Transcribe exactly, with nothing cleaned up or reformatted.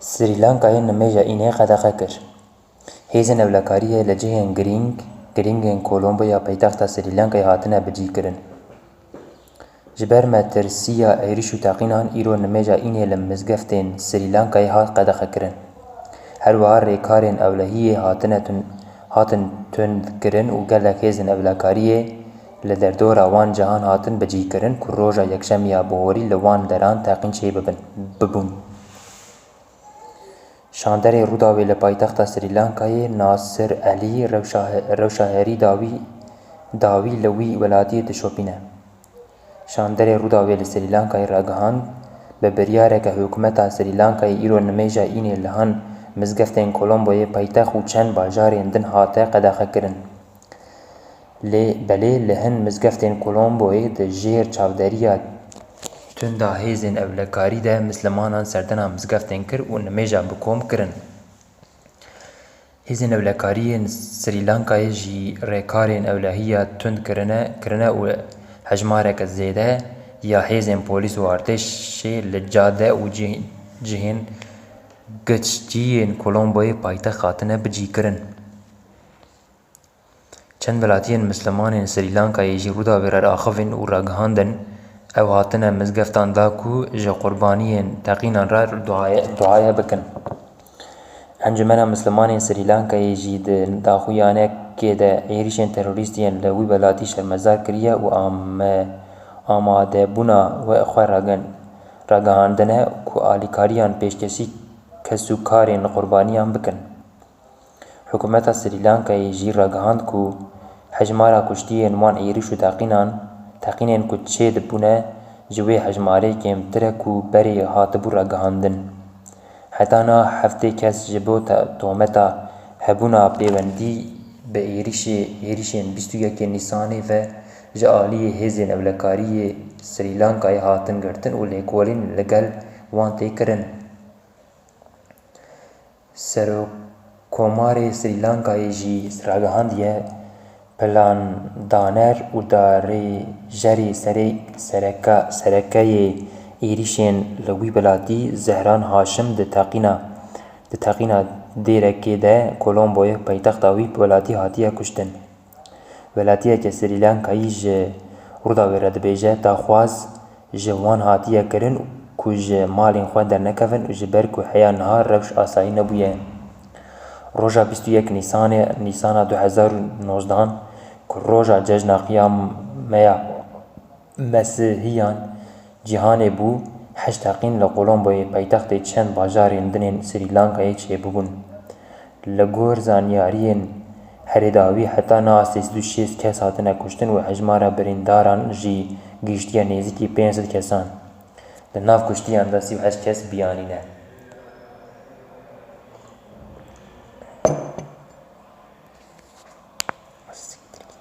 Srî Lankayê nimêja înê qedexe kir. Hêzên ewlekariyê li cihên girîng, girîngên Kolombo ya paytexta Srî Lankayê hatine bicîkirin. Ji ber metirsiya êrîş û teqînan îro nimêja înê li mizgeftên Srî Lankayê hat qedexekirin. Her wiha rêkarên ewlehiyê hatine tun-, hatin tundkirin û gelek hêzên ewlekariyê li derdora wan cihan hatin bicîkirin ku roja yekşemiya bihorî li wan deran teqîn çêbibin, bibûn. Şanderê Rûdawê li paytexta Srî Lankayê Nasir Elî rewşa, rewşa herî dawî, dawî li wî welatiyê dişopîne. Şanderê Rûdawê li Srî Lankayê ragihand, bi biryareke hikûmeta Srî Lankayê îro nimêja înê li han mizgeftên Kolomboyê paytext û çend bajarên din hate qedexekirin. Lê belê li hin mizgeftên Kolomboyê di jêr çavderiya tunda hêzên ewlekarî de mislimanan serdana mizgeftên kir û nimêja bi kom kirin. Hêzên ewlekariyên Srî Lankayê jî rêkarên ewlehiya tund kirine, kirine û hejmareke zêde ya hêzên polîs û artêşê li cade û cih-, cihên giçkî yên Kolomboyê paytext hatine bicîkirin. Çend welatiyên misliman ên Srî Lankayê jî Rûdawê re axivîn û ragihandin, ew hatine mizgeftan da ku ji qurbaniyên teqînan re duaye, duaye bikin. Encûmena Mislimanên Srî Lankayê jî di daxuyanekê de êrîşên terorîstî yên li wî welatî şermezar kiriye û ame-, amadebûna we xwe ragin-, ragihandine ku alîkariyan pêşkêşî kesûkarên qurbaniyan bikin. Hikûmeta Srî Lankayê jî ragihand ku hejmara kuştiyên wan êrîş û teqînan, teqînên ku çêdibûne ji wê hejmarê kêmtir e ku berê hatibû ragihandin. Heta niha heftê kes ji bo te-, tometa hebûna pêwendî bi êrîşê, êrîşên bîst û yekê Nîsanê ve ji aliyê hêzên ewlekariyê Srî Lankayê hatin girtin û lêkolîn li gel wan tê kirin. Serokkomarê Srî Lankayê jî ragihandiye, plandaner û darêjerê serê-, sereka-, serekeyê êrîşên li wî welatî Zehran Haşim di teqîna, di teqîna dêrekê de Kolomboyê paytexta wî welatî hatiye kuştin. Welatiyeke Srî Lankayî ji Rûdawê re dibêje, daxwaz ji wan hatiye kirin ku ji malên xwe dernekevin û ji ber ku heya niha rewş asayî nebûye. Roja bîst û yek Nîsanê, Nîsana du hezar û nozdehan ku roja cejna Qiyameya Mesihiyan cîhanê bû, heşt teqîn li Kolomboyê paytextê çend bajarên din ên Srî Lankayê çêbûbûn. Li gor zanyariyên herê dawî heta niha sê sed û şêst kes hatine kuştin û hejmara birîndaran jî gihîştiye nêzîkî pênc sed kesan. Di nav kuştiyan de sî û heşt kes biyanî ne.